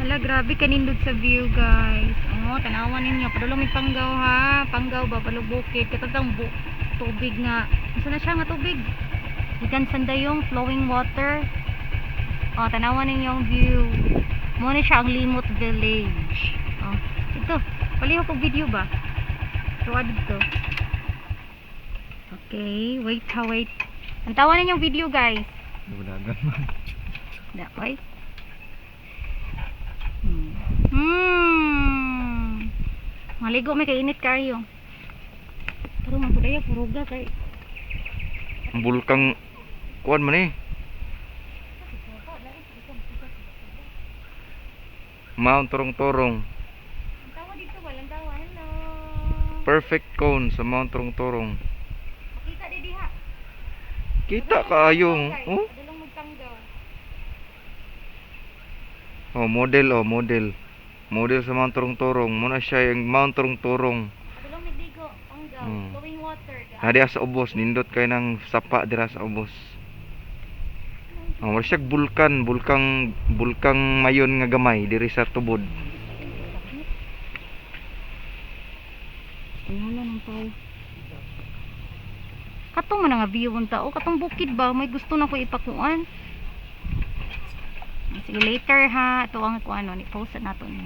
Hala, grabe kanindot sa view, guys. Oh, tanawan ninyo. Padulong may Panggaw ha. Panggaw ba palubukid katong tubig nga. Unsa na siya nga tubig? Gikan sandayong flowing water. Oh, tanawan ninyo ang view. Mo ni siya ang Limot Village. Oh, ito. Palihog og video ba? Tuwa dito. Okay, wait ha, wait. Ang tawa ninyong video, guys. Budagan man. Da, oy. Maligo may kainit kayo. Pero man pud ay puruga kay Ang bulkang kuan man eh. Mount Torong-Torong. Ang tawa dito, walang tawa. Hello. Perfect cone sa Mount Torong-Torong. Makita di diha. Kita kaayo. Oh, Padulong magtanggaw. oh model, oh model. Model sa Mount Torong-Torong. Muna siya yung Mount Torong-Torong. Padulong nagdigo, Panggaw, flowing water. Nadiya sa ubos, nindot kay ng sapa dira sa ubos. Oh, mura siya bulkan, bulkang bulkang mayon nga gamay diri sa tubod. Wala ng tao. Katong man nga view ang tao, katong bukid ba may gusto na ko ipakuan. Sige, later ha, ito ang kuan ni post na nato ni.